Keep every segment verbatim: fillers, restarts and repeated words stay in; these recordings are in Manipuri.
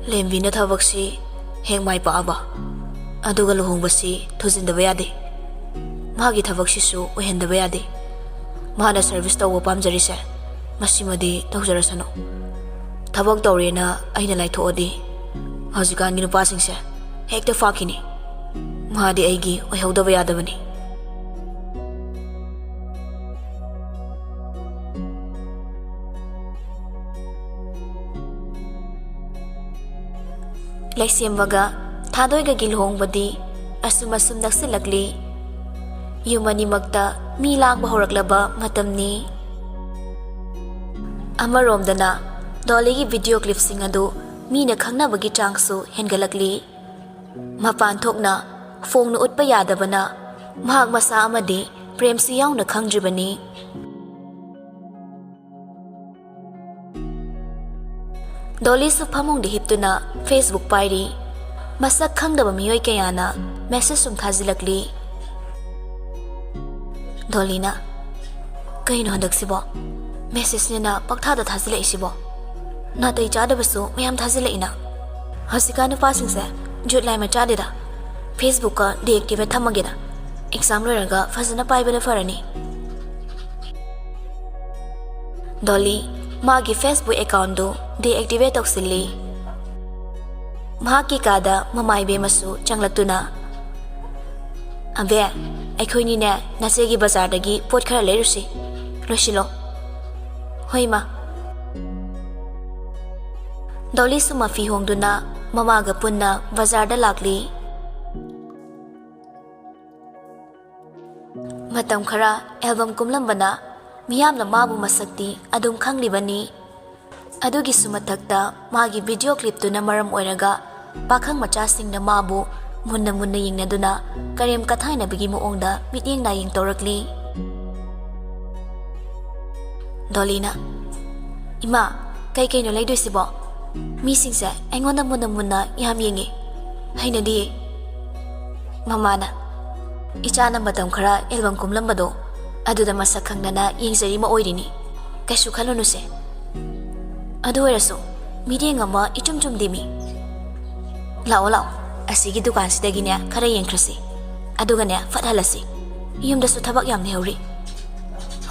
ꯂꯦꯝꯕꯤꯅ ꯊꯕꯛꯁꯤ ꯍꯦꯛ ꯃꯥꯏ ꯄꯥꯛꯑꯕ, ꯑꯗꯨꯒ ꯂꯨꯍꯣꯡꯕꯁꯤ ꯊꯨꯖꯤꯟꯗꯕ ꯌꯥꯗꯦ꯫ ꯃꯥꯒꯤ ꯊꯕꯛꯁꯤꯁꯨ ꯑꯣꯏꯍꯟꯗꯕ ꯌꯥꯗꯦ꯫ ꯃꯥꯅ ꯁꯔꯚꯤꯁ ꯇꯧꯕ ꯄꯥꯝꯖꯔꯤꯁꯦ, ꯃꯁꯤꯃꯗꯤ ꯇꯧꯖꯔꯁꯅꯨ꯫ ꯊꯕꯛ ꯇꯧꯔꯦꯅ ꯑꯩꯅ ꯂꯥꯏꯊꯣꯛꯑꯗꯤ, ꯍꯧꯖꯤꯛꯀꯥꯟꯒꯤ ꯅꯨꯄꯥꯁꯤꯡꯁꯦ ꯍꯦꯛꯇ ꯐꯥꯛꯈꯤꯅꯤ꯫ ꯃꯥꯗꯤ ꯑꯩꯒꯤ ꯑꯣꯏꯍꯧꯗꯕ ꯌꯥꯗꯕꯅꯤ꯫ ꯂꯩꯁꯦꯝꯕꯒ ꯊꯥꯗꯣꯏꯒꯒꯤ ꯂꯨꯍꯣꯡꯕꯗꯤ ꯑꯁꯨꯝ ꯑꯁꯨꯝ ꯅꯛꯁꯤꯜꯂꯛꯂꯤ꯫ ꯌꯨꯝ ꯑꯅꯤꯃꯛꯇ ꯃꯤ ꯂꯥꯡꯕ ꯍꯧꯔꯛꯂꯕ ꯃꯇꯝꯅꯤ꯫ ꯑꯃꯔꯣꯝꯗꯅ ꯗꯣꯂꯤꯒꯤ ꯚꯤꯗꯤꯑꯣ ꯀ꯭ꯂꯤꯞꯁꯤꯡ ꯑꯗꯨ ꯃꯤꯅ ꯈꯪꯅꯕꯒꯤ ꯆꯥꯡꯁꯨ ꯍꯦꯟꯒꯠꯂꯛꯂꯤ꯫ ꯃꯄꯥꯟ ꯊꯣꯛꯅ ꯐꯣꯡꯅ ꯎꯠꯄ ꯌꯥꯗꯕꯅ ꯃꯍꯥꯛ ꯃꯁꯥ ꯑꯃꯗꯤ ꯄ꯭ꯔꯦꯝꯁꯤ ꯌꯥꯎꯅ ꯈꯪꯗ꯭ꯔꯤꯕꯅꯤ꯫ ꯗꯣꯂꯤꯁꯨ ꯐꯃꯨꯡꯗ ꯍꯤꯞꯇꯨꯅ Facebook ꯄꯥꯏꯔꯤ꯫ ꯃꯁꯛ ꯈꯪꯗꯕ ꯃꯤꯑꯣꯏ ꯀꯌꯥꯅ ꯃꯦꯁꯦꯖ ꯁꯨꯝ ꯊꯥꯖꯤꯜꯂꯛꯂꯤ꯫ ꯗꯣꯂꯤꯅ, "ꯀꯩꯅꯣ ꯍꯟꯗꯛꯁꯤꯕꯣ? ꯃꯦꯁꯦꯖꯅꯦꯅ ꯄꯪꯊꯥꯗ ꯊꯥꯖꯤꯜꯂꯛꯏꯁꯤꯕꯣ? ꯅꯥꯇꯩ ꯆꯥꯗꯕꯁꯨ ꯃꯌꯥꯝ ꯊꯥꯖꯤꯜꯂꯛꯏꯅ꯫ ꯍꯧꯖꯤꯛꯀꯥꯟ ꯅꯨꯄꯥꯁꯤꯡꯁꯦ ꯖꯨꯠ ꯂꯥꯏ ꯃꯆꯥꯗꯦꯗ꯫ Facebook-ꯀ deactivate ꯊꯝꯃꯒꯦꯗ꯫ Exam ꯂꯣꯏꯔꯒ ꯐꯖꯅ ꯄꯥꯏꯕꯅ ꯐꯔꯅꯤ꯫" ꯗꯣꯂꯤ ꯃꯥꯒꯤ Facebook account-ꯗꯨ deactivate ꯇꯧꯁꯤꯜꯂꯤ꯫ ꯃꯍꯥꯛꯀꯤ ꯀꯥꯗ ꯃꯃꯥ ꯏꯕꯦꯝꯃꯁꯨ ꯆꯪꯂꯛꯇꯨꯅ, "ꯑꯕꯦ, ꯑꯩꯈꯣꯏꯅꯤꯅꯦ ꯅꯆꯦꯒꯤ ꯕꯖꯥꯔꯗꯒꯤ ꯄꯣꯠ ꯈꯔ ꯂꯩꯔꯨꯁꯤ꯫ ꯂꯣꯏꯁꯤꯜꯂꯣ꯫" "ꯍꯣꯏ, ꯏꯃꯥ꯫" ꯗꯣꯂꯤꯁꯨ ꯃꯐꯤ ꯍꯣꯡꯗꯨꯅ ꯃꯃꯥꯒ ꯄꯨꯟꯅ ꯕꯖꯥꯔꯗ ꯂꯥꯛꯂꯤ꯫ ꯃꯇꯝ ꯈꯔ ꯑꯦꯜꯕꯝ ꯀꯨꯝꯂꯝꯕꯅ ꯃꯤꯌꯥꯝꯅ ꯃꯥꯕꯨ ꯃꯁꯛꯇꯤ ꯑꯗꯨꯝ ꯈꯪꯂꯤꯕꯅꯤ꯫ ꯑꯗꯨꯒꯤꯁꯨ ꯃꯊꯛꯇ ꯃꯥꯒꯤ ꯚꯤꯗꯤꯑꯣ ꯀ꯭ꯂꯤꯞꯇꯨꯅ ꯃꯔꯝ ꯑꯣꯏꯔꯒ ꯄꯥꯈꯪ ꯃꯆꯥꯁꯤꯡꯅ ꯃꯥꯕꯨ ꯃꯨꯟꯅ ꯃꯨꯟꯅ ꯌꯦꯡꯅꯗꯨꯅ ꯀꯔꯦꯝ ꯀꯊꯥꯏꯅꯕꯒꯤ ꯃꯑꯣꯡꯗ ꯃꯤꯠꯌꯦꯡ ꯅꯥꯌꯦꯡ ꯇꯧꯔꯛꯂꯤ꯫ ꯗꯣꯂꯤꯅ, "ꯏꯃꯥ, ꯀꯩ ꯀꯩꯅꯣ ꯂꯩꯗꯣꯏꯁꯤꯕꯣ? ꯃꯤꯁꯤꯡꯁꯦ ꯑꯩꯉꯣꯟꯗ ꯃꯨꯟꯅ ꯃꯨꯟꯅ ꯌꯥꯝ ꯌꯦꯡꯉꯤ꯫ ꯍꯩꯅꯗꯤꯌꯦ꯫" ꯃꯃꯥꯅ, "ꯏꯆꯥꯅ ꯃꯇꯝ ꯈꯔ ꯑꯦꯜꯕꯝ ꯀꯨꯝꯂꯝꯕꯗꯣ, ꯑꯗꯨꯗ ꯃꯁꯛ ꯈꯪꯗꯅ ꯌꯦꯡꯖꯔꯤꯃ ꯑꯣꯏꯔꯤꯅꯤ꯫ ꯀꯩꯁꯨ ꯈꯜꯂꯨꯅꯨꯁꯦ꯫ ꯑꯗꯨ ꯑꯣꯏꯔꯁꯨ ꯃꯤꯠꯌꯦꯡ ꯑꯃ ꯏꯆꯨꯝ ꯆꯨꯝꯗꯦꯃꯤ꯫ ꯂꯥꯛꯑꯣ, ꯂꯥꯛꯑꯣ, ꯑꯁꯤꯒꯤ ꯗꯨꯀꯥꯟꯁꯤꯗꯒꯤꯅꯦ ꯈꯔ ꯌꯦꯡꯈ꯭ꯔꯁꯤ, ꯑꯗꯨꯒꯅꯦ ꯐꯠ ꯍꯜꯂꯁꯤ꯫ ꯌꯨꯝꯗꯁꯨ ꯊꯕꯛ ꯌꯥꯝ ꯂꯩꯍꯧꯔꯤ꯫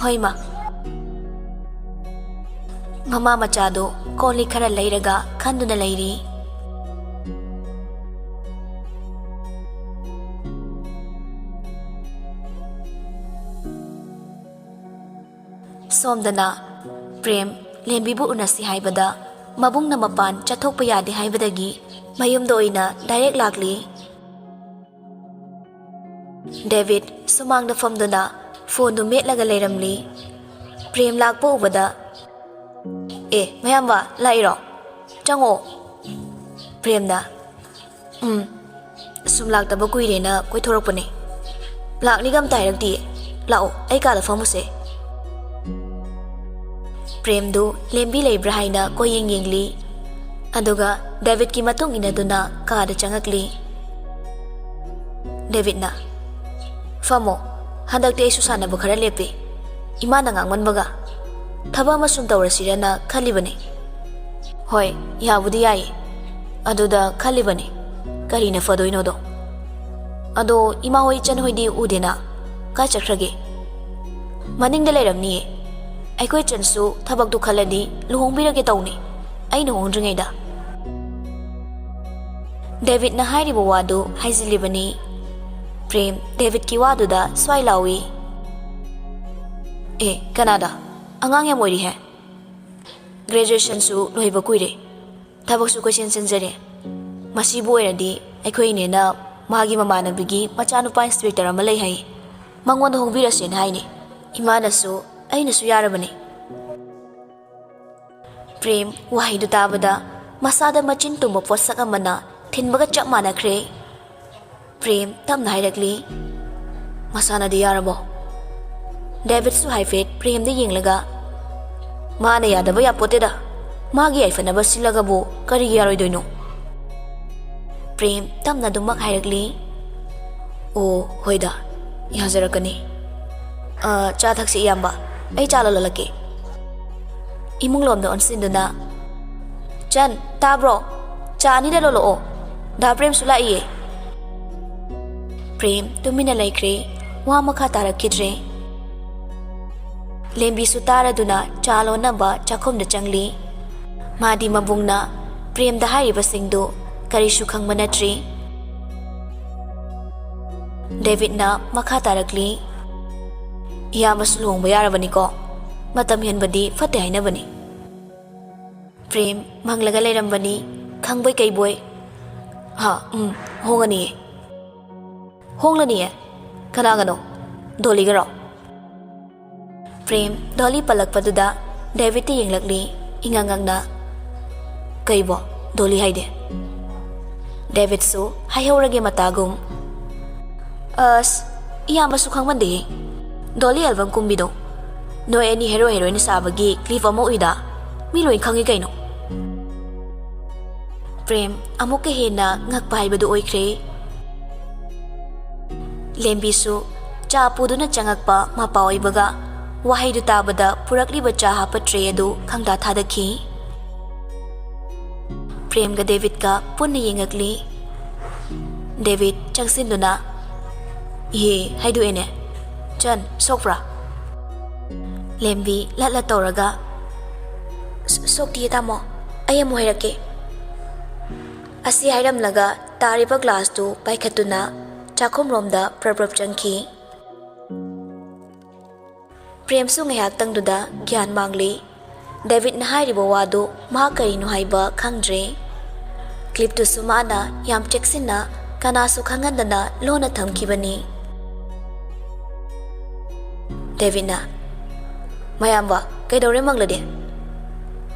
ꯍꯣꯏ, ꯏꯃꯥ꯫ ꯃꯃꯥ ꯃꯆꯥꯗꯨ ꯀꯣꯜ ꯂꯤꯛ ꯈꯔ ꯂꯩꯔꯒ ꯈꯟꯗꯨꯅ ꯂꯩꯔꯤ꯫ ꯁꯣꯝꯗꯅ ꯄ꯭ꯔꯦꯝ ꯂꯦꯝꯕꯤꯕꯨ ꯎꯅꯁꯤ ꯍꯥꯏꯕꯗ ꯃꯕꯨꯡꯅ ꯃꯄꯥꯟ ꯆꯠꯊꯣꯛꯄ ꯌꯥꯗꯦ ꯍꯥꯏꯕꯗꯒꯤ ꯃꯌꯨꯝꯗ ꯑꯣꯏꯅ ꯗꯥꯏꯔꯦꯛ ꯂꯥꯛꯂꯤ꯫ ꯗꯦꯕꯤꯠ ꯁꯨꯃꯥꯡꯗ ꯐꯝꯗꯨꯅ ꯐꯣꯟꯗꯨ ꯃꯦꯠꯂꯒ ꯂꯩꯔꯝꯂꯤ꯫ ꯄ꯭ꯔꯦꯝ ꯂꯥꯛꯄ ꯎꯕꯗ, "ꯑꯦ, ꯃꯌꯥꯝꯕ, ꯂꯥꯛꯏꯔꯣ? ꯆꯪꯉꯣ꯫" ꯄ꯭ꯔꯦꯝꯅ, "ꯎꯝ, ꯁꯨꯝ ꯂꯥꯛꯇꯕ ꯀꯨꯏꯔꯦꯅ ꯀꯣꯏꯊꯣꯔꯛꯄꯅꯦ꯫ ꯂꯥꯛꯅꯤꯒ ꯑꯝꯇ ꯍꯥꯏꯔꯛꯇꯤꯌꯦ꯫ ꯂꯥꯛꯑꯣ, ꯑꯩ ꯀꯥꯗ ꯐꯝꯃꯨꯁꯦ꯫" ꯄ꯭ꯔꯦꯝꯗꯨ ꯂꯦꯝꯕꯤ ꯂꯩꯕ꯭ꯔꯥ ꯍꯥꯏꯅ ꯀꯣꯏꯌꯦꯡ ꯌꯦꯡꯂꯤ꯫ ꯑꯗꯨꯒ ꯗꯦꯕꯤꯠꯀꯤ ꯃꯇꯨꯡ ꯏꯟꯅꯗꯨꯅ ꯀꯥꯗ ꯆꯪꯉꯛꯂꯤ꯫ ꯗꯦꯕꯤꯠꯅ, "ꯐꯝꯃꯣ, ꯍꯟꯗꯛꯇꯤ ꯑꯩꯁꯨ ꯁꯥꯟꯅꯕ ꯈꯔ ꯂꯦꯞꯄꯦ꯫ ꯏꯃꯥꯅ ꯉꯥꯡꯃꯟꯕꯒ꯫ ꯊꯕꯛ ꯑꯃ ꯁꯨꯝ ꯇꯧꯔꯁꯤꯔꯅ ꯈꯜꯂꯤꯕꯅꯦ꯫" "ꯍꯣꯏ, ꯌꯥꯕꯨꯗꯤ ꯌꯥꯏꯌꯦ꯫ ꯑꯗꯨꯗ ꯈꯜꯂꯤꯕꯅꯦ, ꯀꯔꯤꯅ ꯐꯗꯣꯏꯅꯣꯗꯣ꯫ ꯑꯗꯣ ꯏꯃꯥ ꯍꯣꯏ, ꯏꯆꯟ ꯍꯣꯏꯗꯤ ꯎꯗꯦꯅ? ꯀꯥꯏ ꯆꯠꯈ꯭ꯔꯒꯦ?" "ꯃꯅꯤꯡꯗ ꯂꯩꯔꯝꯅꯤꯌꯦ꯫ ꯑꯩꯈꯣꯏ ꯏꯆꯟꯁꯨ ꯊꯕꯛꯇꯨ ꯈꯜꯂꯗꯤ ꯂꯨꯍꯣꯡꯕꯤꯔꯒꯦ ꯇꯧꯅꯤ, ꯑꯩꯅ ꯍꯣꯡꯗ꯭ꯔꯤꯉꯩꯗ꯫" ꯗꯦꯕꯤꯠꯅ ꯍꯥꯏꯔꯤꯕ ꯋꯥꯗꯨ ꯍꯥꯏꯖꯤꯜꯂꯤꯕꯅꯤ꯫ ꯄ꯭ꯔꯦꯝ ꯗꯦꯕꯤꯠꯀꯤ ꯋꯥꯗꯨꯗ ꯁ꯭ꯋꯥꯏ ꯂꯥꯎꯏ꯫ "ꯑꯦ, ꯀꯅꯥꯗ? ꯑꯉꯥꯡ ꯌꯥꯝ ꯑꯣꯏꯔꯤꯍꯦ꯫ ꯒ꯭ꯔꯦꯖꯨꯑꯦꯁꯟꯁꯨ ꯂꯣꯏꯕ ꯀꯨꯏꯔꯦ꯫ ꯊꯕꯛꯁꯨ ꯀꯣꯏꯆꯦꯟ ꯆꯦꯟꯖꯔꯦ꯫ ꯃꯁꯤꯕꯨ ꯑꯣꯏꯔꯗꯤ ꯑꯩꯈꯣꯏ ꯏꯅꯦꯅ ꯃꯥꯒꯤ ꯃꯃꯥꯟꯅꯕꯤꯒꯤ ꯃꯆꯥꯅꯨꯄꯥ ꯏꯟꯁꯄꯦꯛꯇꯔ ꯑꯃ ꯂꯩ ꯍꯥꯏ, ꯃꯉꯣꯟꯗ ꯍꯣꯡꯕꯤꯔꯁꯦꯅ ꯍꯥꯏꯅꯤ꯫ ꯏꯃꯥꯅꯁꯨ ꯑꯩꯅꯁꯨ ꯌꯥꯔꯕꯅꯤ꯫" ꯄ꯭ꯔꯦꯝ ꯋꯥꯍꯩꯗꯨ ꯇꯥꯕꯗ ꯃꯁꯥꯗ ꯃꯆꯤꯟ ꯇꯨꯝꯕ ꯄꯣꯠꯁꯛ ꯑꯃꯅ ꯊꯤꯟꯕꯒ ꯆꯞ ꯃꯥꯟꯅꯈ꯭ꯔꯦ꯫ ꯄ꯭ꯔꯦꯝ ꯇꯞꯅ ꯍꯥꯏꯔꯛꯂꯤ, "ꯃꯁꯥꯅꯗꯤ ꯌꯥꯔꯕꯣ?" ꯗꯦꯕꯤꯠꯁꯨ ꯍꯥꯏꯐꯦꯠ ꯄ꯭ꯔꯦꯝꯗ ꯌꯦꯡꯂꯒ, "ꯃꯥꯅ ꯌꯥꯗꯕ ꯌꯥꯄꯣꯠꯇꯦꯗ꯫ ꯃꯥꯒꯤ ꯌꯥꯏꯐꯅꯕ ꯁꯤꯜꯂꯒꯕꯨ ꯀꯔꯤꯒꯤ ꯌꯥꯔꯣꯏꯗꯣꯏꯅꯣ?" ꯄ꯭ꯔꯦꯝ ꯇꯞꯅ ꯑꯗꯨꯃꯛ ꯍꯥꯏꯔꯛꯂꯤ, "ꯑꯣ, ꯍꯣꯏꯗ, ꯌꯥꯖꯔꯛꯀꯅꯤ꯫ ꯑ, ꯆꯥ ꯊꯛꯁꯤ, ꯏꯌꯥꯝꯕ꯫ ꯑꯩ ꯆꯥ ꯂꯣꯜꯂꯛꯀꯦ꯫" ꯏꯃꯨꯡ ꯂꯣꯝꯗ ꯑꯣꯟꯁꯤꯟꯗꯨꯅ, ꯆꯟ, ꯇꯥꯕ꯭ꯔꯣ? ꯆꯥ ꯑꯅꯤꯗ ꯂꯣꯜꯂꯛꯑꯣ꯫ ꯗꯥ ꯄ꯭ꯔꯦꯝꯁꯨ ꯂꯥꯛꯏꯌꯦ꯫ ꯄ꯭ꯔꯦꯝ ꯇꯨꯃꯤꯟꯅ ꯂꯩꯈ꯭ꯔꯦ꯫ ꯋꯥ ꯃꯈꯥ ꯇꯥꯔꯛꯈꯤꯗ꯭ꯔꯦ꯫ ꯂꯦꯝꯕꯤꯁꯨ ꯇꯥꯔꯗꯨꯅ ꯆꯥ ꯂꯣꯟꯅꯕ ꯆꯥꯛꯈꯨꯝꯗ ꯆꯪꯂꯤ꯫ ꯃꯥꯗꯤ ꯃꯕꯨꯡꯅ ꯄ꯭ꯔꯦꯝꯗ ꯍꯥꯏꯔꯤꯕꯁꯤꯡꯗꯨ ꯀꯔꯤꯁꯨ ꯈꯪꯕ ꯅꯠꯇ꯭ꯔꯤ꯫ ꯗꯦꯕꯤꯠꯅ ꯃꯈꯥ ꯇꯥꯔꯛꯂꯤ, "ꯏꯌꯥꯝꯕꯁꯨ ꯂꯨꯍꯣꯡꯕ ꯌꯥꯔꯕꯅꯤꯀꯣ? ꯃꯇꯝ ꯍꯦꯟꯕꯗꯤ ꯐꯠꯇꯦ ꯍꯥꯏꯅꯕꯅꯤ꯫" ꯄ꯭ꯔꯦꯝ ꯃꯪꯂꯒ ꯂꯩꯔꯝꯕꯅꯤ꯫ ꯈꯪꯕꯣꯏ ꯀꯩꯕꯣꯏ, "ꯍꯥ, ꯎꯝ, ꯍꯣꯡꯉꯅꯤꯌꯦ꯫" "ꯍꯣꯡꯂꯅꯤꯌꯦ? ꯀꯅꯥꯒꯅꯣ? ꯗꯣꯂꯤꯒꯔꯣ?" ꯄ꯭ꯔꯦꯝ ꯗꯣꯂꯤ ꯄꯜꯂꯛꯄꯗꯨꯗ ꯗꯦꯕꯤꯠꯇ ꯌꯦꯡꯂꯛꯂꯤ, ꯏꯉꯛ ꯉꯛꯅ꯫ "ꯀꯩꯕꯣ? ꯗꯣꯂꯤ ꯍꯥꯏꯗꯤ?" ꯗꯦꯕꯤꯠꯁꯨ ꯍꯥꯏꯍꯧꯔꯒꯦ ꯃꯇꯥꯒꯨꯝ꯫ "ꯑꯁ, ꯏꯌꯥꯝꯕꯁꯨ ꯈꯪꯃꯟꯗꯦꯍꯦ꯫ ꯗꯣꯂꯤ ꯑꯦꯜꯕꯝ ꯀꯨꯝꯕꯤꯗꯣ꯫ ꯅꯣꯏ ꯑꯅꯤ ꯍꯦꯔꯣ ꯍꯦꯔꯣꯏꯟ ꯁꯥꯕꯒꯤ ꯀ꯭ꯂꯤꯞ ꯑꯃ ꯎꯏꯗ꯫ ꯃꯤ ꯂꯣꯏ ꯈꯪꯉꯤ ꯀꯩꯅꯣ꯫" ꯄ꯭ꯔꯦꯝ ꯑꯃꯨꯛꯀ ꯍꯦꯟꯅ ꯉꯛꯄ ꯍꯥꯏꯕꯗꯨ ꯑꯣꯏꯈ꯭ꯔꯦ꯫ ꯂꯦꯝꯕꯤꯁꯨ ꯆꯥ ꯄꯨꯗꯨꯅ ꯆꯪꯉꯛꯄ ꯃꯄꯥ ꯑꯣꯏꯕꯒ ꯋꯥꯍꯩꯗꯨ ꯇꯥꯕꯗ ꯄꯨꯔꯛꯂꯤꯕ ꯆꯥ ꯍꯥꯞꯄ ꯇ꯭ꯔꯦ ꯑꯗꯨ ꯈꯪꯗꯥ ꯊꯥꯗꯈꯤ꯫ ꯄ꯭ꯔꯦꯝꯒ ꯗꯦꯕꯤꯠꯀ ꯄꯨꯟꯅ ꯌꯦꯡꯉꯛꯂꯤ꯫ ꯗꯦꯕꯤꯠ ꯆꯪꯁꯤꯟꯗꯨꯅ, "ꯏꯍꯦ, ꯍꯥꯏꯗꯣꯛꯑꯦꯅꯦ꯫ ꯆꯟ, ꯁꯣꯛꯄ꯭ꯔꯥ?" ꯂꯦꯝꯕꯤ ꯂꯠ ꯂꯠ ꯇꯧꯔꯒ, "ꯁ-, ꯁꯣꯛꯇꯤꯌꯦ ꯇꯥꯃꯣ, ꯑꯩ ꯑꯃꯨꯛ ꯍꯥꯏꯔꯛꯀꯦ꯫" ꯑꯁꯤ ꯍꯥꯏꯔꯝꯂꯒ ꯇꯥꯔꯤꯕ ꯒ꯭ꯂꯥꯁꯇꯨ ꯄꯥꯏꯈꯠꯇꯨꯅ ꯆꯥꯛꯈꯨꯝꯔꯣꯝꯗ ꯄ꯭ꯔꯞ ꯄ꯭ꯔꯞ ꯆꯪꯈꯤ꯫ ꯄ꯭ꯔꯦꯝꯁꯨ ꯉꯥꯏꯍꯥꯛꯇꯪꯗꯨꯗ ꯒ꯭ꯌꯥꯟ ꯃꯥꯡꯂꯤ꯫ ꯗꯦꯕꯤꯠꯅ ꯍꯥꯏꯔꯤꯕ ꯋꯥꯗꯨ ꯃꯍꯥꯛ ꯀꯔꯤꯅꯣ ꯍꯥꯏꯕ ꯈꯪꯗ꯭ꯔꯦ꯫ ꯀ꯭ꯂꯤꯞꯇꯨꯁꯨ ꯃꯥꯅ ꯌꯥꯝ ꯆꯦꯛꯁꯤꯟꯅ ꯀꯅꯥꯁꯨ ꯈꯪꯍꯟꯗꯅ ꯂꯣꯟꯅ ꯊꯝꯈꯤꯕꯅꯤ꯫ ꯗꯦꯕꯤꯠꯅ, "ꯃꯌꯥꯝꯕ, ꯀꯩꯗꯧꯔꯦ ꯃꯪꯂꯗꯤ?"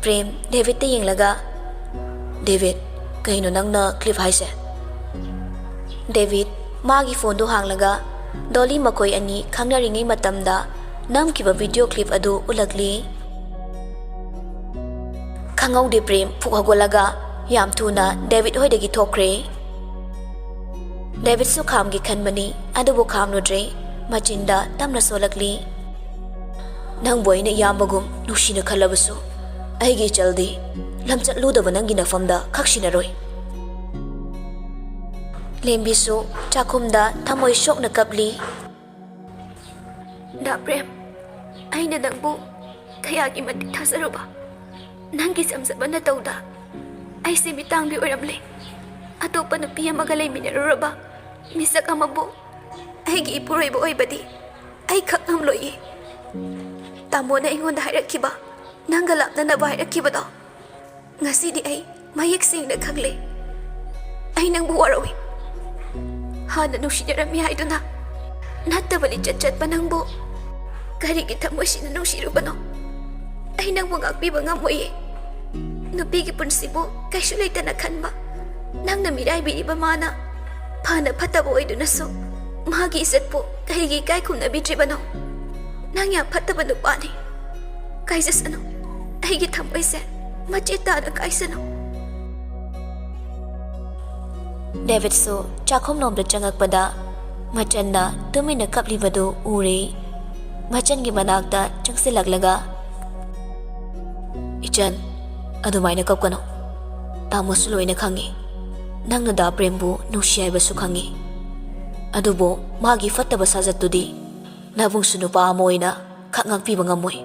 ꯄ꯭ꯔꯦꯝ ꯗꯦꯕꯤꯠꯇ ꯌꯦꯡꯂꯒ, "ꯗꯦꯕꯤꯠ, ꯀꯩꯅꯣ ꯅꯪꯅ ꯀ꯭ꯂꯤꯞ ꯍꯥꯏꯁꯦ?" ꯗꯦꯕꯤꯠ ꯃꯥꯒꯤ ꯐꯣꯟꯗꯨ ꯍꯥꯡꯂꯒ ꯗꯣꯂꯤ ꯃꯈꯣꯏ ꯑꯅꯤ ꯈꯪꯅꯔꯤꯉꯩ ꯃꯇꯝꯗ ꯅꯝꯈꯤꯕ ꯚꯤꯗꯤꯑꯣ ꯀ꯭ꯂꯤꯞ ꯑꯗꯨ ꯎꯠꯂꯛꯂꯤ꯫ ꯈꯪꯍꯧꯗꯦ ꯄ꯭ꯔꯦꯝ ꯐꯨꯛ ꯍꯧꯒꯠꯂꯒ ꯌꯥꯝ ꯊꯨꯅ ꯗꯦꯕꯤꯠ ꯍꯣꯏꯗꯒꯤ ꯊꯣꯛꯈ꯭ꯔꯦ꯫ ꯗꯦꯕꯤꯠꯁꯨ ꯈꯥꯝꯒꯦ ꯈꯟꯕꯅꯤ, ꯑꯗꯨꯕꯨ ꯈꯥꯝꯂꯨꯗ꯭ꯔꯦ꯫ ꯃꯆꯤꯟꯗ ꯇꯞꯅ ꯁꯣꯜꯂꯛꯂꯤ, "ꯅꯪꯕꯨ ꯑꯩꯅ ꯏꯌꯥꯝꯕꯒꯨꯝ ꯅꯨꯡꯁꯤꯅ ꯈꯜꯂꯕꯁꯨ, ꯑꯩꯒꯤ ꯏꯆꯜꯗꯤ ꯂꯝꯆꯠ ꯂꯨꯗꯕ ꯅꯪꯒꯤ ꯅꯐꯝꯗ ꯈꯛ ꯁꯤꯟꯅꯔꯣꯏ꯫ ꯂꯦꯝꯕꯤꯁꯨ ꯆꯥꯛꯈꯨꯝꯗ ꯊꯃꯣꯏ ꯁꯣꯛꯅ ꯀꯞꯂꯤ꯫ ꯗꯥ ꯄ꯭ꯔꯦꯝ, ꯑꯩꯅ ꯅꯪꯕꯨ ꯀꯌꯥꯒꯤ ꯃꯇꯤꯛ ꯊꯥꯖꯔꯨꯕ꯫ ꯅꯪꯒꯤ ꯆꯝꯖꯕ ꯅꯇꯧꯗ ꯑꯩꯁꯦ ꯃꯤꯇꯥꯡꯕꯤ ꯑꯣꯏꯔꯝꯂꯦ꯫ ꯑꯇꯣꯞꯄ ꯅꯨꯄꯤ ꯑꯃꯒ ꯂꯩꯃꯤꯟꯅꯔꯨꯔꯕ ꯃꯤꯁꯛ ꯑꯃꯕꯨ ꯑꯩꯒꯤ ꯏꯄꯨꯔꯣꯏꯕ ꯑꯣꯏꯕꯗꯤ ꯑꯩ ꯈꯛ ꯉꯝꯂꯣꯏꯌꯦ꯫ ꯇꯥꯃꯣꯅ ꯑꯩꯉꯣꯟꯗ ꯍꯥꯏꯔꯛꯈꯤꯕ, ꯅꯪꯒ ꯂꯥꯞꯅꯅꯕ ꯍꯥꯏꯔꯛꯈꯤꯕꯗꯣ, ꯉꯁꯤꯗꯤ ꯑꯩ ꯃꯌꯦꯛ ꯁꯦꯡꯅ ꯈꯪꯂꯦ꯫ ꯑꯩ ꯅꯪꯕꯨ ꯋꯥꯔꯧꯏ꯫ ꯍꯥꯟꯅ ꯅꯨꯡꯁꯤꯅꯔꯝꯃꯤ ꯍꯥꯏꯗꯨꯅ ꯅꯠꯇꯕ ꯂꯤꯆꯠ ꯆꯠꯄ ꯅꯪꯕꯨ ꯀꯔꯤꯒꯤ ꯊꯃꯣꯏ ꯁꯦꯡꯅ ꯅꯨꯡꯁꯤꯔꯨꯕꯅꯣ? ꯑꯩ ꯅꯪꯕꯨ ꯉꯥꯛꯄꯤꯕ ꯉꯝꯃꯣꯏꯌꯦ꯫ ꯅꯨꯄꯤꯒꯤ ꯄꯨꯟꯁꯤꯕꯨ ꯀꯩꯁꯨ ꯂꯩꯇꯅ ꯈꯟꯕ ꯅꯪꯅ ꯃꯤꯔꯥꯏꯕꯤꯔꯤꯕ ꯃꯥꯅ ꯐꯅ ꯐꯠꯇꯕ ꯑꯣꯏꯗꯨꯅꯁꯨ ꯃꯥꯒꯤ ꯏꯖꯠꯄꯨ ꯀꯔꯤꯒꯤ ꯏꯀꯥꯏ ꯈꯨꯝꯅꯕꯤꯗ꯭ꯔꯤꯕꯅꯣ? ꯅꯪ ꯌꯥꯝ ꯐꯠꯇꯕ ꯅꯨꯄꯥꯅꯤ꯫ ꯀꯥꯏꯖꯁꯅꯨ, ꯑꯩꯒꯤ ꯊꯃꯣꯏꯁꯦ ꯃꯆꯦꯠ ꯇꯥꯅ ꯀꯥꯏꯁꯅꯨ꯫ ꯗꯦꯕꯤꯠꯁꯨ ꯆꯥꯛꯈꯨꯝꯂꯣꯝꯗ ꯆꯪꯉꯛꯄꯗ ꯃꯆꯟꯅ ꯇꯨꯃꯤꯟꯅ ꯀꯞꯂꯤꯕꯗꯨ ꯎꯔꯦ꯫ ꯃꯆꯟꯒꯤ ꯃꯅꯥꯛꯇ ꯆꯪꯁꯤꯜꯂꯛꯂꯒ, "ꯏꯆꯟ, ꯑꯗꯨꯃꯥꯏꯅ ꯀꯞꯀꯅꯨ꯫ ꯇꯥꯃꯣꯁꯨ ꯂꯣꯏꯅ ꯈꯪꯉꯤ꯫ ꯅꯪꯅ ꯗꯥ ꯄ꯭ꯔꯦꯝꯕꯨ ꯅꯨꯡꯁꯤ ꯍꯥꯏꯕꯁꯨ ꯈꯪꯉꯤ꯫ ꯑꯗꯨꯕꯨ ꯃꯥꯒꯤ ꯐꯠꯇꯕ ꯁꯥꯖꯠꯇꯨꯗꯤ ꯅꯕꯨꯡꯁꯨ ꯅꯨꯄꯥ ꯑꯃ ꯑꯣꯏꯅ ꯈꯛ ꯉꯥꯛꯄꯤꯕ ꯉꯝꯃꯣꯏ꯫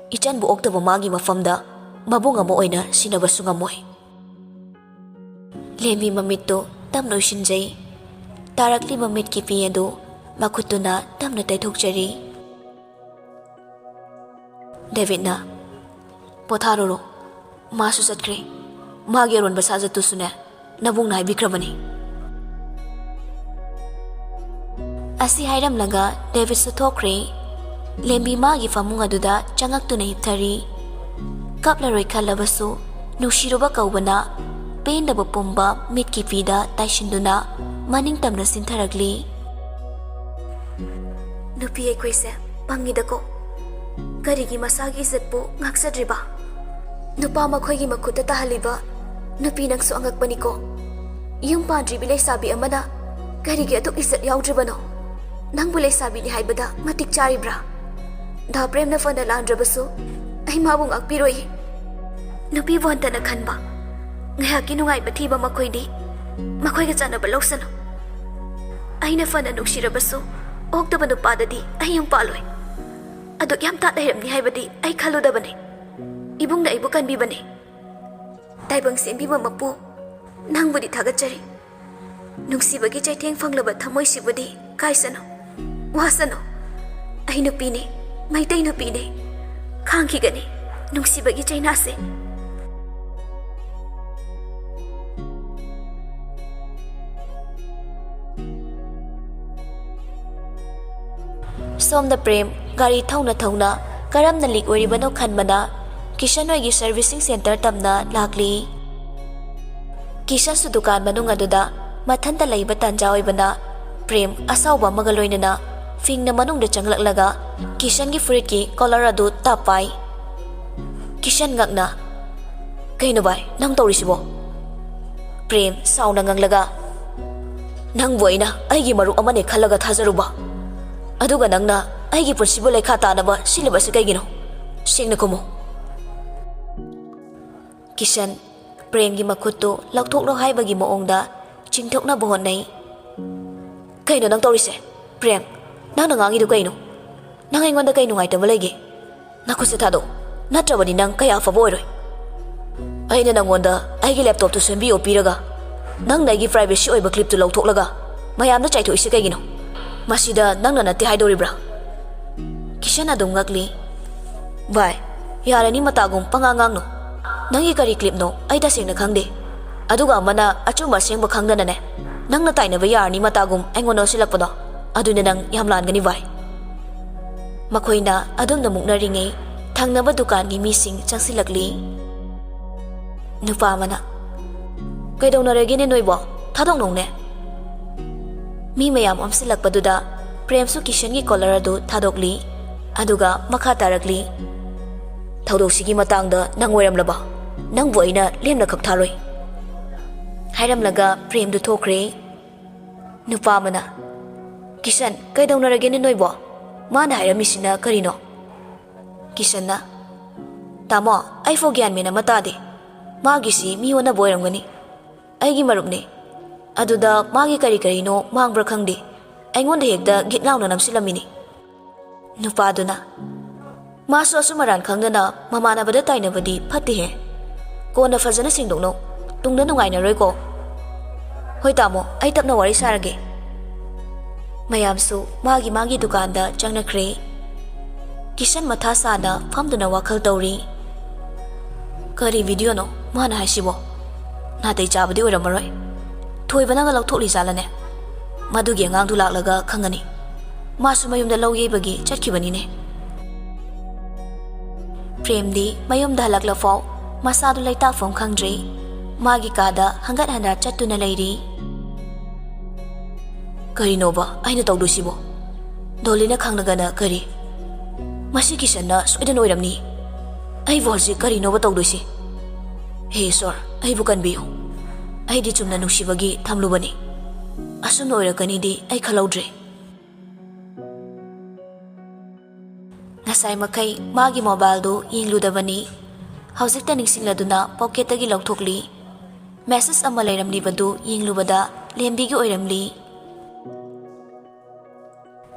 ꯏꯆꯟꯕꯨ ꯑꯣꯛꯇꯕ ꯃꯥꯒꯤ ꯃꯐꯝꯗ ꯃꯕꯨꯡ ꯑꯃ ꯑꯣꯏꯅ ꯁꯤꯟꯅꯕꯁꯨ ꯉꯝꯃꯣꯏ꯫" ꯂꯦꯝꯕꯤ ꯃꯃꯤꯠꯇꯨ ꯇꯞꯅ ꯎꯏꯁꯤꯟꯖꯩ꯫ ꯇꯥꯔꯛꯂꯤꯕ ꯃꯤꯠꯀꯤ ꯄꯤ ꯑꯗꯨ ꯃꯈꯨꯠꯇꯨꯅ ꯇꯞꯅ ꯇꯩꯊꯣꯛꯆꯔꯤ꯫ ꯗꯦꯕꯤꯠꯅ, "ꯄꯣꯊꯥꯔꯨꯔꯣ, ꯃꯥꯁꯨ ꯆꯠꯈ꯭ꯔꯦ꯫ ꯃꯥꯒꯤ ꯑꯔꯣꯟꯕ ꯁꯥꯖꯠꯇꯨꯁꯨꯅꯦ, ꯅꯕꯨꯡꯅ ꯍꯥꯏꯕꯤꯈ꯭ꯔꯕꯅꯤ꯫" ꯑꯁꯤ ꯍꯥꯏꯔꯝꯂꯒ ꯗꯦꯕꯤꯠꯁꯨ ꯊꯣꯛꯈ꯭ꯔꯦ꯫ ꯂꯦꯝꯕꯤ ꯃꯥꯒꯤ ꯐꯃꯨꯡ ꯑꯗꯨꯗ ꯆꯪꯉꯛꯇꯨꯅ ꯍꯤꯞꯊꯔꯤ꯫ ꯀꯞꯂꯔꯣꯏ ꯈꯜꯂꯕꯁꯨ ꯅꯨꯡꯁꯤꯔꯨꯕ ꯀꯧꯕꯅ ꯄꯦꯟꯗꯕ ꯄꯨꯝꯕ ꯃꯤꯠꯀꯤ ꯄꯤꯗ ꯇꯥꯏꯁꯤꯟꯗꯨꯅ ꯃꯅꯤꯡ ꯇꯝꯅ ꯆꯤꯟꯊꯔꯛꯂꯤ꯫ ꯅꯨꯄꯤ ꯑꯩꯈꯣꯏꯁꯦ ꯄꯪꯉꯤꯗꯀꯣ꯫ ꯀꯔꯤꯒꯤ ꯃꯁꯥꯒꯤ ꯏꯖꯠꯄꯨ ꯉꯥꯛꯆꯗ꯭ꯔꯤꯕ? ꯅꯨꯄꯥ ꯃꯈꯣꯏꯒꯤ ꯃꯈꯨꯠꯇ ꯇꯥꯍꯜꯂꯤꯕ ꯅꯨꯄꯤ ꯅꯪꯁꯨ ꯑꯉꯛꯄꯅꯤꯀꯣ꯫ ꯌꯨꯝ ꯄꯥꯟꯗ꯭ꯔꯤꯕꯤ ꯂꯩꯁꯥꯕꯤ ꯑꯃꯅ ꯀꯔꯤꯒꯤ ꯑꯗꯨꯛ ꯏꯖꯠ ꯌꯥꯎꯗ꯭ꯔꯤꯕꯅꯣ? ꯅꯪꯕꯨ ꯂꯩꯁꯥꯕꯤꯅꯤ ꯍꯥꯏꯕꯗ ꯃꯇꯤꯛ ꯆꯥꯔꯤꯕ꯭ꯔꯥ? ꯗꯥ ꯄ꯭ꯔꯦꯝꯅ ꯐꯅ ꯂꯥꯟꯗ꯭ꯔꯕꯁꯨ ꯑꯩ ꯃꯥꯕꯨ ꯉꯥꯛꯄꯤꯔꯣꯏ꯫ ꯅꯨꯄꯤꯕꯨ ꯍꯟꯊꯅ ꯈꯟꯕ, ꯉꯥꯏꯍꯥꯛꯀꯤ ꯅꯨꯡꯉꯥꯏꯕ ꯊꯤꯕ ꯃꯈꯣꯏꯗꯤ ꯃꯈꯣꯏꯒ ꯆꯥꯟꯅꯕ ꯂꯧꯁꯅꯨ꯫ ꯑꯩꯅ ꯐꯅ ꯅꯨꯡꯁꯤꯔꯕꯁꯨ ꯑꯣꯛꯇꯕ ꯅꯨꯄꯥꯗꯗꯤ ꯑꯩ ꯌꯨꯝ ꯄꯥꯜꯂꯣꯏ꯫ ꯑꯗꯨꯛ ꯌꯥꯝ ꯇꯥꯠ ꯂꯩꯔꯝꯅꯤ ꯍꯥꯏꯕꯗꯤ ꯑꯩ ꯈꯜꯂꯨꯗꯕꯅꯤ꯫ ꯏꯕꯨꯡꯅ ꯑꯩꯕꯨ ꯀꯟꯕꯤꯕꯅꯤ꯫ ꯇꯥꯏꯕꯪ ꯁꯦꯝꯕꯤꯕ ꯃꯄꯨ, ꯅꯪꯕꯨꯗꯤ ꯊꯥꯒꯠꯆꯔꯤ꯫ ꯅꯨꯡꯁꯤꯕꯒꯤ ꯆꯩꯊꯦꯡ ꯐꯪꯂꯕ ꯊꯃꯣꯏꯁꯤꯕꯨꯗꯤ ꯀꯥꯏꯁꯅꯨ, ꯋꯥꯁꯅꯨ꯫ ꯑꯩ ꯅꯨꯄꯤꯅꯤ, ꯃꯩꯇꯩ ꯅꯨꯄꯤꯅꯤ꯫ ꯈꯥꯡꯈꯤꯒꯅꯤ ꯅꯨꯡꯁꯤꯕꯒꯤ ꯆꯩꯅꯥꯁꯦ꯫ ꯁꯣꯝꯗ ꯄ꯭ꯔꯦꯝ ꯒꯥꯔꯤ ꯊꯧꯅ ꯊꯧꯅ ꯀꯔꯝꯅ ꯂꯤꯛ ꯑꯣꯏꯔꯤꯕꯅꯣ ꯈꯟꯕꯅ ꯀꯤꯁꯟ ꯍꯣꯏꯒꯤ ꯁꯔꯚꯤꯁꯤꯡ ꯁꯦꯟꯇꯔ ꯇꯝꯅ ꯂꯥꯛꯂꯤ꯫ ꯀꯤꯁꯟꯁꯨ ꯗꯨꯀꯥꯟ ꯃꯅꯨꯡ ꯑꯗꯨꯗ ꯃꯊꯟꯇ ꯂꯩꯕ ꯇꯥꯟꯖꯥ ꯑꯣꯏꯕꯅ ꯄ꯭ꯔꯦꯝ ꯑꯁꯥꯎꯕ ꯑꯃꯒ ꯂꯣꯏꯅꯅ ꯐꯤꯡꯅ ꯃꯅꯨꯡꯗ ꯆꯪꯂꯛꯂꯒ ꯀꯤꯁꯟꯒꯤ ꯐꯨꯔꯤꯠꯀꯤ ꯀꯣꯂꯔ ꯑꯗꯨ ꯇꯞ ꯄꯥꯏ꯫ ꯀꯤꯁꯟ ꯉꯛꯅ, "ꯀꯩꯅꯣ ꯚꯥꯏ, ꯅꯪ ꯇꯧꯔꯤꯁꯤꯕꯣ?" ꯄ꯭ꯔꯦꯝ ꯁꯥꯎꯅ ꯉꯪꯂꯒ, "ꯅꯪꯕꯨ ꯑꯩꯅ ꯑꯩꯒꯤ ꯃꯔꯨꯞ ꯑꯃꯅꯦ ꯈꯜꯂꯒ ꯊꯥꯖꯔꯨꯕ, ꯑꯗꯨꯒ ꯅꯪꯅ ꯑꯩꯒꯤ ꯄꯨꯟꯁꯤꯕꯨ ꯂꯩꯈꯥ ꯇꯥꯅꯕ ꯁꯤꯜꯂꯤꯕꯁꯤ ꯀꯩꯒꯤꯅꯣ? ꯁꯦꯡꯅ ꯈꯨꯝꯃꯨ꯫" ꯀꯤꯁꯟ ꯄ꯭ꯔꯦꯝꯒꯤ ꯃꯈꯨꯠꯇꯨ ꯂꯧꯊꯣꯛꯂꯣ ꯍꯥꯏꯕꯒꯤ ꯃꯑꯣꯡꯗ ꯆꯤꯡꯊꯣꯛꯅꯕ ꯍꯣꯠꯅꯩ꯫ "ꯀꯩꯅꯣ ꯅꯪ ꯇꯧꯔꯤꯁꯦ? ꯄ꯭ꯔꯦꯝ, ꯅꯪꯅ ꯉꯥꯡꯉꯤꯗꯨ ꯀꯩꯅꯣ? ꯅꯪ ꯑꯩꯉꯣꯟꯗ ꯀꯩ ꯅꯨꯡꯉꯥꯏꯇꯕ ꯂꯩꯒꯦ? ꯅꯈꯨꯠꯁꯦ ꯊꯥꯗꯣꯛ, ꯅꯠꯇ꯭ꯔꯕꯗꯤ ꯅꯪ ꯀꯌꯥ ꯑꯐꯕ ꯑꯣꯏꯔꯣꯏ꯫ ꯑꯩꯅ ꯅꯪꯉꯣꯟꯗ ꯑꯩꯒꯤ ꯂꯦꯞꯇꯣꯞꯇꯨ ꯁꯦꯝꯕꯤꯌꯣ ꯄꯤꯔꯒ, ꯅꯪꯅ ꯑꯩꯒꯤ ꯄ꯭ꯔꯥꯏꯚꯦꯁꯤ ꯑꯣꯏꯕ ꯀ꯭ꯂꯤꯞꯇꯨ ꯂꯧꯊꯣꯛꯂꯒ ꯃꯌꯥꯝꯗ ꯆꯥꯏꯊꯣꯛꯏꯁꯦ ꯀꯩꯒꯤꯅꯣ? ꯃꯁꯤꯗ ꯅꯪꯅ ꯅꯠꯇꯦ ꯍꯥꯏꯗꯣꯔꯤꯕ꯭ꯔꯥ?" ꯀꯤꯁꯟ ꯑꯗꯨꯝ ꯉꯛꯂꯤ꯫ "ꯚꯥꯏ, ꯌꯥꯔꯅꯤ, ꯃꯇꯥꯒꯨꯝ ꯄꯉꯥꯡ ꯉꯥꯡꯅꯨ꯫ ꯅꯪꯒꯤ ꯀꯔꯤ ꯀ꯭ꯂꯤꯞꯅꯣ ꯑꯩ ꯇꯁꯦꯡꯅ ꯈꯪꯗꯦ꯫ ꯑꯗꯨꯒ ꯑꯃꯅ ꯑꯆꯨꯝꯕ ꯑꯁꯦꯡꯕ ꯈꯪꯗꯅꯅꯦ, ꯅꯪꯅ ꯇꯥꯏꯅꯕ ꯌꯥꯔꯅꯤ ꯃꯇꯥꯒꯨꯝ ꯑꯩꯉꯣꯟꯗ ꯑꯣꯟꯁꯤꯜꯂꯛꯄꯗꯣ, ꯑꯗꯨꯅ ꯅꯪ ꯌꯥꯝ ꯂꯥꯟꯒꯅꯤ ꯚꯥꯏ꯫" ꯃꯈꯣꯏꯅ ꯑꯗꯨꯝꯅ ꯃꯨꯛꯅꯔꯤꯉꯩ ꯊꯪꯅꯕ ꯗꯨꯀꯥꯟꯒꯤ ꯃꯤꯁꯤꯡ ꯆꯪꯁꯤꯜꯂꯛꯂꯤ꯫ ꯅꯨꯄꯥ ꯑꯃꯅ, "ꯀꯩꯗꯧꯅꯔꯒꯦꯅꯦ ꯅꯣꯏꯕꯣ? ꯊꯥꯗꯣꯛꯅꯧꯅꯦ꯫" ꯃꯤ ꯃꯌꯥꯝ ꯑꯣꯝꯁꯤꯜꯂꯛꯄꯗꯨꯗ ꯄ꯭ꯔꯦꯝꯁꯨ ꯀꯤꯁꯟꯒꯤ ꯀꯣꯂꯔ ꯑꯗꯨ ꯊꯥꯗꯣꯛꯂꯤ꯫ ꯑꯗꯨꯒ ꯃꯈꯥ ꯇꯥꯔꯛꯂꯤ, "ꯊꯧꯗꯣꯛꯁꯤꯒꯤ ꯃꯇꯥꯡꯗ ꯅꯪ ꯑꯣꯏꯔꯝꯂꯕ? ꯅꯪꯕꯨ ꯑꯩꯅ ꯂꯦꯝꯅ ꯈꯛ ꯊꯥꯔꯣꯏ꯫" ꯍꯥꯏꯔꯝꯂꯒ ꯄ꯭ꯔꯦꯝꯗꯨ ꯊꯣꯛꯈ꯭ꯔꯦ꯫ ꯅꯨꯄꯥ ꯑꯃꯅ, "ꯀꯤꯁꯟ, ꯀꯩꯗꯧꯅꯔꯒꯦꯅꯦ ꯅꯣꯏꯕꯣ? ꯃꯥꯅ ꯍꯥꯏꯔꯝꯃꯤꯁꯤꯅ ꯀꯔꯤꯅꯣ?" ꯀꯤꯁꯟꯅ, ꯇꯥꯃꯣ, ꯑꯩꯐꯥꯎ ꯒ꯭ꯌꯥꯟ ꯃꯦꯟ ꯑꯃ ꯇꯥꯗꯦ꯫ ꯃꯥꯒꯤꯁꯤ ꯃꯤ ꯑꯣꯟꯅꯕ ꯑꯣꯏꯔꯝꯒꯅꯤ꯫ ꯑꯩꯒꯤ ꯃꯔꯨꯞꯅꯤ꯫ ꯑꯗꯨꯗ ꯃꯥꯒꯤ ꯀꯔꯤ ꯀꯔꯤꯅꯣ ꯃꯥꯡꯕ꯭ꯔꯥ ꯈꯪꯗꯦ, ꯑꯩꯉꯣꯟꯗ ꯍꯦꯛꯇ ꯒꯤꯠ ꯂꯥꯎꯅ ꯅꯝꯁꯤꯜꯂꯝꯃꯤꯅꯤ꯫ ꯅꯨꯄꯥꯗꯨꯅ, "ꯃꯥꯁꯨ ꯑꯆꯨꯝ ꯑꯔꯥꯟ ꯈꯪꯗꯅ ꯃꯃꯥꯟꯅꯕꯗ ꯇꯥꯏꯅꯕꯗꯤ ꯐꯠꯇꯦꯍꯦ꯫ ꯀꯣꯟꯅ ꯐꯖꯅ ꯁꯦꯡꯗꯣꯛꯅꯧ, ꯇꯨꯡꯗ ꯅꯨꯡꯉꯥꯏꯅꯔꯣꯏꯀꯣ꯫ ꯍꯣꯏ ꯇꯥꯃꯣ, ꯑꯩ ꯇꯞꯅ ꯋꯥꯔꯤ ꯁꯥꯔꯒꯦ꯫" ꯃꯌꯥꯝꯁꯨ ꯃꯥꯒꯤ ꯃꯥꯒꯤ ꯗꯨꯀꯥꯟꯗ ꯆꯪꯅꯈ꯭ꯔꯦ꯫ ꯀꯤꯁꯟ ꯃꯊꯥ ꯁꯥꯅ ꯐꯝꯗꯨꯅ ꯋꯥꯈꯜ ꯇꯧꯔꯤ꯫ "ꯀꯔꯤ ꯚꯤꯗꯤꯑꯣꯅꯣ ꯃꯥꯅ ꯍꯥꯏꯁꯤꯕꯣ? ꯅꯥꯇꯩ ꯆꯥꯕꯗꯤ ꯑꯣꯏꯔꯝꯃꯔꯣꯏ꯫ ꯊꯣꯏꯕꯅꯒ ꯂꯧꯊꯣꯛꯂꯤ ꯖꯥꯠꯂꯅꯦ? ꯃꯗꯨꯒꯤ ꯑꯉꯥꯡꯗꯨ ꯂꯥꯛꯂꯒ ꯈꯪꯒꯅꯤ꯫ ꯃꯥꯁꯨ ꯃꯌꯨꯝꯗ ꯂꯧ ꯌꯩꯕꯒꯤ ꯆꯠꯈꯤꯕꯅꯤꯅꯦ꯫" ꯄ꯭ꯔꯦꯝꯗꯤ ꯃꯌꯨꯝꯗ ꯍꯜꯂꯛꯂꯐꯥꯎ ꯃꯁꯥꯗꯨ ꯂꯩꯇꯥꯛꯐꯝ ꯈꯪꯗ꯭ꯔꯦ꯫ ꯃꯥꯒꯤ ꯀꯥꯗ ꯍꯪꯒꯠ ꯍꯟꯗ ꯆꯠꯇꯨꯅ ꯂꯩꯔꯤ꯫ "ꯀꯔꯤꯅꯣꯕ ꯑꯩꯅ ꯇꯧꯗꯣꯏꯁꯤꯕꯣ? ꯗꯣꯂꯤꯅ ꯈꯪꯂꯒꯅ ꯀꯔꯤ? ꯃꯁꯤ ꯀꯤꯁꯟꯅ ꯁꯣꯏꯗꯅ ꯑꯣꯏꯔꯝꯅꯤ꯫ ꯑꯩꯕꯨ ꯍꯧꯖꯤꯛ ꯀꯔꯤꯅꯣꯕ ꯇꯧꯗꯣꯏꯁꯤ? ꯍꯦ ꯏꯁꯣꯔ, ꯑꯩꯕꯨ ꯀꯟꯕꯤꯌꯨ꯫ ꯑꯩꯗꯤ ꯆꯨꯝꯅ ꯅꯨꯡꯁꯤꯕꯒꯤ ꯊꯝꯂꯨꯕꯅꯤ꯫ ꯑꯁꯨꯝꯅ ꯑꯣꯏꯔꯛꯀꯅꯤꯗꯤ ꯑꯩ ꯈꯜꯍꯧꯗ꯭ꯔꯦ꯫" ꯉꯁꯥꯏ ꯃꯈꯩ ꯃꯥꯒꯤ ꯃꯣꯕꯥꯏꯜꯗꯨ ꯌꯦꯡꯂꯨꯗꯕꯅꯤ꯫ ꯍꯧꯖꯤꯛꯇ ꯅꯤꯡꯁꯤꯡꯂꯗꯨꯅ ꯄꯣꯀꯦꯠꯇꯒꯤ ꯂꯧꯊꯣꯛꯂꯤ꯫ ꯃꯦꯁꯦꯖ ꯑꯃ ꯂꯩꯔꯝꯂꯤꯕꯗꯨ ꯌꯦꯡꯂꯨꯕꯗ ꯂꯦꯝꯕꯤꯒꯤ ꯑꯣꯏꯔꯝꯂꯤ꯫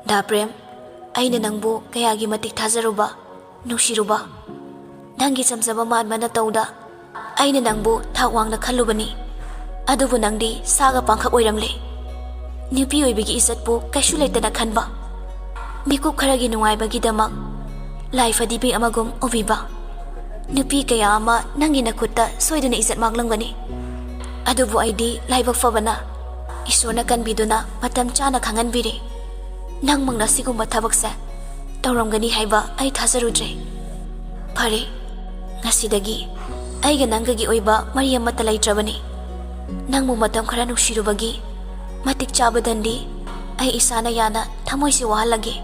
"ꯗꯥ ꯄ꯭ꯔꯦꯝ, ꯑꯩꯅ ꯅꯪꯕꯨ ꯀꯌꯥꯒꯤ ꯃꯇꯤꯛ ꯊꯥꯖꯔꯨꯕ, ꯅꯨꯡꯁꯤꯔꯨꯕ꯫ ꯅꯪꯒꯤ ꯆꯝꯖꯕ ꯃꯥꯟꯕ ꯅꯇꯧꯗ ꯑꯩꯅ ꯅꯪꯕꯨ ꯊꯥꯛ ꯋꯥꯡꯅ ꯈꯜꯂꯨꯕꯅꯤ꯫ ꯑꯗꯨꯕꯨ ꯅꯪꯗꯤ ꯁꯥꯒ ꯄꯥꯡꯈꯛ ꯑꯣꯏꯔꯝꯂꯦ꯫ ꯅꯨꯄꯤ ꯑꯣꯏꯕꯒꯤ ꯏꯖꯠꯄꯨ ꯀꯩꯁꯨ ꯂꯩꯇꯅ ꯈꯟꯕ꯫ ꯃꯤꯀꯨꯞ ꯈꯔꯒꯤ ꯅꯨꯡꯉꯥꯏꯕꯒꯤꯗꯃꯛ ꯂꯥꯏ ꯐꯗꯤꯕꯤ ꯑꯃꯒꯨꯝ ꯎꯕꯤꯕ꯫ ꯅꯨꯄꯤ ꯀꯌꯥ ꯑꯃ ꯅꯪꯒꯤ ꯅꯈꯨꯠꯇ ꯁꯣꯏꯗꯅ ꯏꯖꯠ ꯃꯥꯡꯂꯝꯒꯅꯤ꯫ ꯑꯗꯨꯕꯨ ꯑꯩꯗꯤ ꯂꯥꯏꯕꯛ ꯐꯕꯅ ꯏꯁꯣꯔꯅ ꯀꯟꯕꯤꯗꯨꯅ ꯃꯇꯝ ꯆꯥꯅ ꯈꯪꯍꯟꯕꯤꯔꯦ꯫ ꯅꯪꯃꯛꯅ ꯁꯤꯒꯨꯝꯕ ꯊꯕꯛꯁꯦ ꯇꯧꯔꯝꯒꯅꯤ ꯍꯥꯏꯕ ꯑꯩ ꯊꯥꯖꯔꯨꯗ꯭ꯔꯦ꯫ ꯐꯔꯦ, ꯉꯁꯤꯗꯒꯤ ꯑꯩꯒ ꯅꯪꯒꯒꯤ ꯑꯣꯏꯕ ꯃꯔꯤ ꯑꯃꯠꯇ ꯂꯩꯇ꯭ꯔꯕꯅꯤ꯫ ꯅꯪꯕꯨ ꯃꯇꯝ ꯈꯔ ꯅꯨꯡꯁꯤꯔꯨꯕꯒꯤ ꯃꯇꯤꯛ ꯆꯥꯕ ꯗꯟꯗꯤ ꯑꯩ ꯏꯁꯥꯅ ꯌꯥꯅ ꯊꯃꯣꯏꯁꯦ ꯋꯥꯍꯜꯂꯒꯦ꯫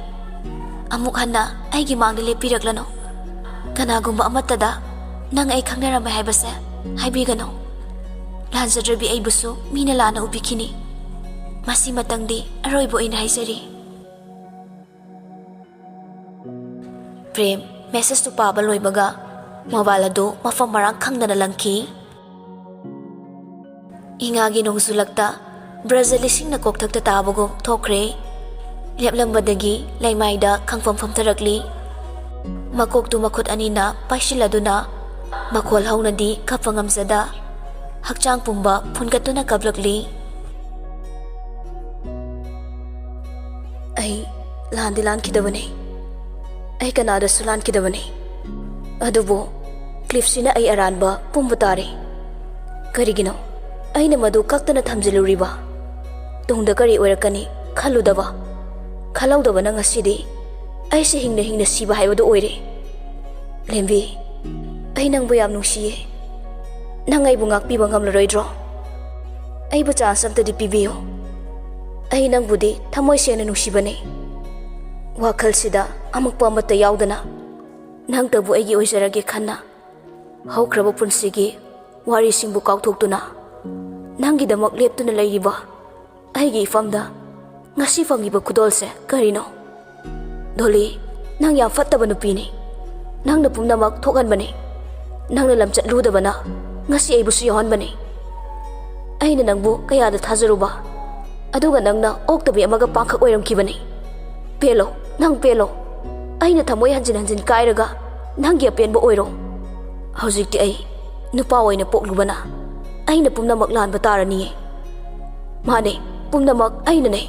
ꯑꯃꯨꯛ ꯍꯟꯅ ꯑꯩꯒꯤ ꯃꯥꯡꯗ ꯂꯦꯞꯄꯤꯔꯛꯂꯅꯨ꯫ ꯀꯅꯥꯒꯨꯝꯕ ꯑꯃꯠꯇꯗ ꯅꯪ ꯑꯩ ꯈꯪꯅꯔꯝꯃꯦ ꯍꯥꯏꯕꯁꯦ ꯍꯥꯏꯕꯤꯒꯅꯨ꯫ ꯂꯥꯟꯖꯗ꯭ꯔꯕꯤ ꯑꯩꯕꯨꯁꯨ ꯃꯤꯅ ꯂꯥꯟꯅ ꯎꯕꯤꯈꯤꯅꯤ꯫ ꯃꯁꯤꯃꯇꯪꯗꯤ ꯑꯔꯣꯏꯕ ꯑꯣꯏꯅ ꯍꯥꯏꯖꯔꯤ꯫" ꯄ꯭ꯔꯦꯝ ꯃꯦꯁꯦꯖꯇꯨ ꯄꯥꯕ ꯂꯣꯏꯕꯒ ꯃꯣꯕꯥꯏꯜ ꯑꯗꯨ ꯃꯐꯝ ꯃꯔꯥꯡ ꯈꯪꯗꯅ ꯂꯪꯈꯤ꯫ ꯏꯉꯥꯒꯤ ꯅꯣꯡꯖꯨꯂꯛꯇ ꯕ꯭ꯔꯖ ꯂꯤꯁꯤꯡꯅ ꯀꯣꯛꯊꯛꯇ ꯇꯥꯕꯒꯨꯝ ꯊꯣꯛꯈ꯭ꯔꯦ꯫ ꯂꯦꯞꯂꯝꯕꯗꯒꯤ ꯂꯩꯃꯥꯏꯗ ꯈꯪꯐꯝ ꯐꯝꯊꯔꯛꯂꯤ꯫ ꯃꯀꯣꯛꯇꯨ ꯃꯈꯨꯠ ꯑꯅꯤꯅ ꯄꯥꯏꯁꯤꯜꯂꯗꯨꯅ ꯃꯈꯣꯜ ꯍꯧꯅꯗꯤ ꯀꯞꯄ ꯉꯝꯖꯗ ꯍꯛꯆꯥꯡ ꯄꯨꯝꯕ ꯐꯨꯟꯒꯠꯇꯨꯅ ꯀꯞꯂꯛꯂꯤ꯫ "ꯑꯩ ꯂꯥꯟꯗꯤ ꯂꯥꯟꯈꯤꯗꯕꯅꯤ꯫ ꯑꯩ ꯀꯅꯥꯗꯁꯨ ꯂꯥꯟꯈꯤꯗꯕꯅꯤ꯫ ꯑꯗꯨꯕꯨ ꯀ꯭ꯂꯤꯐꯁꯤꯅ ꯑꯩ ꯑꯔꯥꯟꯕ ꯄꯨꯝꯕ ꯇꯥꯔꯦ꯫ ꯀꯔꯤꯒꯤꯅꯣ ꯑꯩꯅ ꯃꯗꯨ ꯀꯛꯇꯅ ꯊꯝꯖꯤꯜꯂꯨꯔꯤꯕ? ꯇꯨꯡꯗ ꯀꯔꯤ ꯑꯣꯏꯔꯛꯀꯅꯤ ꯈꯜꯂꯨꯗꯕ, ꯈꯜꯍꯧꯗꯕꯅ ꯉꯁꯤꯗꯤ ꯑꯩꯁꯦ ꯍꯤꯡꯅ ꯍꯤꯡꯅ ꯁꯤꯕ ꯍꯥꯏꯕꯗꯨ ꯑꯣꯏꯔꯦ꯫ ꯂꯦꯝꯕꯤ, ꯑꯩ ꯅꯪꯕꯨ ꯌꯥꯝ ꯅꯨꯡꯁꯤꯌꯦ꯫ ꯅꯪ ꯑꯩꯕꯨ ꯉꯥꯛꯄꯤꯕ ꯉꯝꯂꯔꯣꯏꯗ꯭ꯔꯣ? ꯑꯩꯕꯨ ꯆꯥꯟꯁ ꯑꯝꯇꯗꯤ ꯄꯤꯕꯤꯌꯨ꯫ ꯑꯩ ꯅꯪꯕꯨꯗꯤ ꯊꯃꯣꯏ ꯁꯦꯡꯅ ꯅꯨꯡꯁꯤꯕꯅꯤ꯫ ꯋꯥꯈꯜꯁꯤꯗ ꯑꯃꯛꯄ ꯑꯃꯠꯇ ꯌꯥꯎꯗꯅ ꯅꯪꯇꯕꯨ ꯑꯩꯒꯤ ꯑꯣꯏꯖꯔꯒꯦ ꯈꯟꯅ ꯍꯧꯈ꯭ꯔꯕ ꯄꯨꯟꯁꯤꯒꯤ ꯋꯥꯔꯤꯁꯤꯡꯕꯨ ꯀꯥꯎꯊꯣꯛꯇꯨꯅ ꯅꯪꯒꯤꯗꯃꯛ ꯂꯦꯞꯇꯨꯅ ꯂꯩꯔꯤꯕ ꯑꯩꯒꯤ ꯏꯐꯝꯗ ꯉꯁꯤ ꯐꯪꯉꯤꯕ ꯈꯨꯗꯣꯜꯁꯦ ꯀꯔꯤꯅꯣ? ꯗꯣꯂꯤ, ꯅꯪ ꯌꯥꯝ ꯐꯠꯇꯕ ꯅꯨꯄꯤꯅꯤ꯫ ꯅꯪꯅ ꯄꯨꯝꯅꯃꯛ ꯊꯣꯛꯍꯟꯕꯅꯤ꯫ ꯅꯪꯅ ꯂꯝꯆꯠ ꯂꯨꯗꯕꯅ ꯉꯁꯤ ꯑꯩꯕꯨꯁꯨ ꯌꯥꯎꯍꯟꯕꯅꯤ꯫ ꯑꯩꯅ ꯅꯪꯕꯨ ꯀꯌꯥꯗ ꯊꯥꯖꯔꯨꯕ, ꯑꯗꯨꯒ ꯅꯪꯅ ꯑꯣꯛꯇꯕꯤ ꯑꯃꯒ ꯄꯥꯡꯈꯛ ꯑꯣꯏꯔꯝꯈꯤꯕꯅꯤ꯫ ꯄꯦꯜꯂꯣ, ꯅꯪ ꯄꯦꯜꯂꯣ꯫ ꯑꯩꯅ ꯊꯃꯣꯏ ꯍꯟꯖꯤꯟ ꯍꯟꯖꯤꯟ ꯀꯥꯏꯔꯒ ꯅꯪꯒꯤ ꯑꯄꯦꯟꯕ ꯑꯣꯏꯔꯣ꯫ ꯍꯧꯖꯤꯛꯇꯤ ꯑꯩ ꯅꯨꯄꯥ ꯑꯣꯏꯅ ꯄꯣꯛꯂꯨꯕꯅ ꯑꯩꯅ ꯄꯨꯝꯅꯃꯛ ꯂꯥꯟꯕ ꯇꯥꯔꯅꯤꯌꯦ꯫ ꯃꯥꯅꯦ, ꯄꯨꯝꯅꯃꯛ ꯑꯩꯅꯅꯦ꯫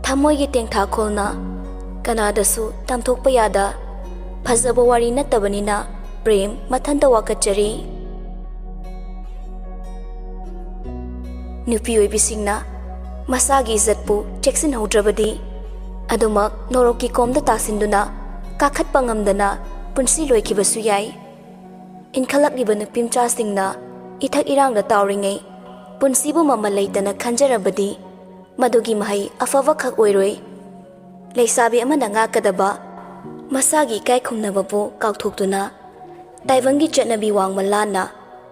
ꯊꯃꯣꯏꯒꯤ ꯇꯦꯡꯊꯥꯈꯣꯜꯅ ꯀꯅꯥꯗꯁꯨ ꯇꯝꯊꯣꯛꯄ ꯌꯥꯗ ꯐꯖꯕ ꯋꯥꯔꯤ ꯅꯠꯇꯕꯅꯤꯅ ꯄ꯭ꯔꯦꯝ ꯃꯊꯟꯇ ꯋꯥꯀꯠꯆꯔꯤ꯫ ꯅꯨꯄꯤ ꯑꯣꯏꯕꯤꯁꯤꯡꯅ ꯃꯁꯥꯒꯤ ꯏꯖꯠꯄꯨ ꯆꯦꯛꯁꯤꯟꯍꯧꯗ꯭ꯔꯕꯗꯤ ꯑꯗꯨꯃꯛ ꯅꯣꯔꯣꯛꯀꯤ ꯀꯣꯝꯗ ꯇꯥꯁꯤꯟꯗꯨꯅ ꯀꯥꯈꯠꯄ ꯉꯝꯗꯅ ꯄꯨꯟꯁꯤ ꯂꯣꯏꯈꯤꯕꯁꯨ ꯌꯥꯏ꯫ ꯏꯟꯈꯠꯂꯛꯂꯤꯕ ꯅꯨꯄꯤꯃꯆꯥꯁꯤꯡꯅ ꯏꯊꯛ ꯏꯔꯥꯡꯗ ꯇꯥꯎꯔꯤꯉꯩ ꯄꯨꯟꯁꯤꯕꯨ ꯃꯃꯜ ꯂꯩꯇꯅ ꯈꯟꯖꯔꯕꯗꯤ ꯃꯗꯨꯒꯤ ꯃꯍꯩ ꯑꯐꯕ ꯈꯛ ꯑꯣꯏꯔꯣꯏ꯫ ꯂꯩꯁꯥꯕꯤ ꯑꯃꯅ ꯉꯥꯛꯀꯗꯕ ꯃꯁꯥꯒꯤ ꯏꯀꯥꯏ ꯈꯨꯝꯅꯕꯕꯨ ꯀꯥꯎꯊꯣꯛꯇꯨꯅ ꯇꯥꯏꯕꯪꯒꯤ ꯆꯠꯅꯕꯤ ꯋꯥꯡꯃ ꯂꯥꯟꯅ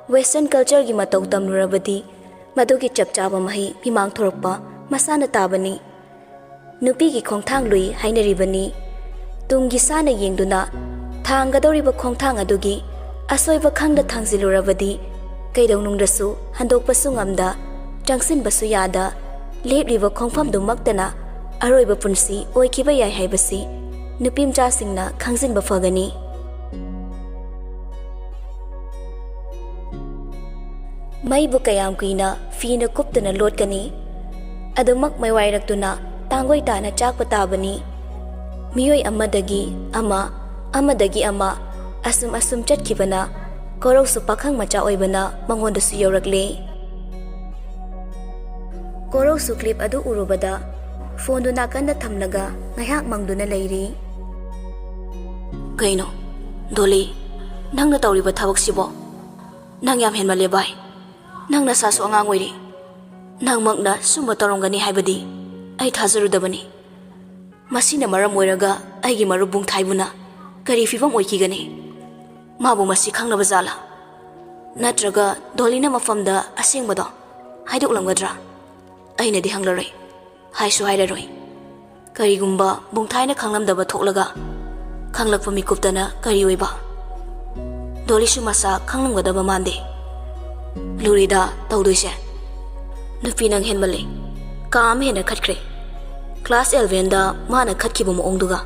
ꯋꯦꯁꯇꯔꯟ ꯀꯜꯆꯔꯒꯤ ꯃꯇꯧ ꯇꯝꯂꯨꯔꯕꯗꯤ ꯃꯗꯨꯒꯤ ꯆꯞ ꯆꯥꯕ ꯃꯍꯩ ꯃꯤꯃꯥꯡ ꯊꯣꯔꯛꯄ ꯃꯁꯥꯅ ꯇꯥꯕꯅꯤ꯫ ꯅꯨꯄꯤꯒꯤ ꯈꯣꯡꯊꯥꯡ ꯂꯨꯏ ꯍꯥꯏꯅꯔꯤꯕꯅꯤ꯫ ꯇꯨꯡꯒꯤ ꯁꯥꯅ ꯌꯦꯡꯗꯨꯅ ꯊꯥꯡꯒꯗꯧꯔꯤꯕ ꯈꯣꯡꯊꯥꯡ ꯑꯗꯨꯒꯤ ꯑꯁꯣꯏꯕ ꯈꯪꯗ ꯊꯥꯡꯖꯤꯜꯂꯨꯔꯕꯗꯤ, ꯀꯩꯗꯧꯅꯨꯡꯗꯁꯨ ꯍꯟꯗꯣꯛꯄꯁꯨ ꯉꯝꯗ, ꯆꯪꯁꯤꯟꯕꯁꯨ ꯌꯥꯗ, ꯂꯦꯞꯂꯤꯕ ꯈꯣꯡꯐꯝꯗꯨꯃꯛꯇꯅ ꯑꯔꯣꯏꯕ ꯄꯨꯟꯁꯤ ꯑꯣꯏꯈꯤꯕ ꯌꯥꯏ ꯍꯥꯏꯕꯁꯤ ꯅꯨꯄꯤꯃꯆꯥꯁꯤꯡꯅ ꯈꯪꯖꯤꯟꯕ ꯐꯒꯅꯤ꯫ ꯃꯩꯕꯨ ꯀꯌꯥꯝ ꯀꯨꯏꯅ ꯐꯤꯅ ꯀꯨꯞꯇꯨꯅ ꯂꯣꯠꯀꯅꯤ? ꯑꯗꯨꯃꯛ ꯃꯩꯋꯥꯏꯔꯛꯇꯨꯅ ꯇꯥꯡꯒꯣꯏ ꯇꯥꯅ ꯆꯥꯛꯄ ꯇꯥꯕꯅꯤ꯫ ꯃꯤꯑꯣꯏ ꯑꯃꯗꯒꯤ ꯑꯃ, ꯑꯃꯗꯒꯤ ꯑꯃ, ꯑꯁꯨꯝ ꯑꯁꯨꯝ ꯆꯠꯈꯤꯕꯅ ꯀꯣꯔꯧꯁꯨ ꯄꯥꯈꯪ ꯃꯆꯥ ꯑꯣꯏꯕꯅ ꯃꯉꯣꯟꯗꯁꯨ ꯌꯧꯔꯛꯂꯦ꯫ ꯀꯣꯔꯧꯁꯨ clip ꯑꯗꯨ ꯎꯔꯨꯕꯗ ꯐꯣꯟꯗꯨ ꯅꯥꯀꯟꯗ ꯊꯝꯂꯒ ꯉꯥꯏꯍꯥꯛ ꯃꯪꯗꯨꯅ ꯂꯩꯔꯤ꯫ ꯀꯩꯅꯣ, ꯗꯣꯂꯤ, ꯅꯪꯅ ꯇꯧꯔꯤꯕ ꯊꯕꯛꯁꯤꯕꯣ? ꯅꯪ ꯌꯥꯝ ꯍꯦꯟꯃꯜꯂꯦ ꯚꯥꯏ꯫ ꯅꯪ ꯅꯁꯥꯁꯨ ꯑꯉꯥꯡ ꯑꯣꯏꯔꯤ꯫ ꯅꯪꯃꯛꯅ ꯁꯨꯝꯕ ꯇꯧꯔꯝꯒꯅꯤ ꯍꯥꯏꯕꯗꯤ ꯑꯩ ꯊꯥꯖꯔꯨꯗꯕꯅꯤ꯫ ꯃꯁꯤꯅ ꯃꯔꯝ ꯑꯣꯏꯔꯒ ꯑꯩꯒꯤ ꯃꯔꯨꯞ ꯕꯨꯡꯊꯥꯏꯕꯨꯅ ꯀꯔꯤ ꯐꯤꯕꯝ ꯑꯣꯏꯈꯤꯒꯅꯤ? ꯃꯥꯕꯨ ꯃꯁꯤ ꯈꯪꯂꯕ ꯖꯥꯠꯂꯥ? ꯅꯠꯇ꯭ꯔꯒ ꯗꯣꯂꯤꯅ ꯃꯐꯝꯗ ꯑꯁꯦꯡꯕꯗꯣ ꯍꯥꯏꯗꯣꯛꯂꯝꯒꯗ꯭ꯔꯥ? ꯑꯩꯅꯗꯤ ꯍꯪꯂꯔꯣꯏ, ꯍꯥꯏꯁꯨ ꯍꯥꯏꯔꯔꯣꯏ꯫ ꯀꯔꯤꯒꯨꯝꯕ ꯕꯨꯡꯊꯥꯏꯅ ꯈꯪꯂꯝꯗꯕ ꯊꯣꯛꯂꯒ, ꯈꯪꯂꯛꯄ ꯃꯤꯀꯨꯞꯇꯅ ꯀꯔꯤ ꯑꯣꯏꯕ? ꯗꯣꯂꯤꯁꯨ ꯃꯁꯥ ꯈꯪꯂꯝꯒꯗꯕ ꯃꯥꯟꯗꯦ꯫ ꯂꯨꯔꯤꯗ ꯇꯧꯗꯣꯏꯁꯦ꯫ ꯅꯨꯄꯤ ꯅꯪ ꯍꯦꯟꯃꯜꯂꯦ꯫ ꯀꯥ ꯑꯃ ꯍꯦꯟꯅ ꯈꯠꯈ꯭ꯔꯦ꯫ Class elevenꯗ ꯃꯥꯅ ꯈꯠꯈꯤꯕ ꯃꯑꯣꯡꯗꯨꯒ꯫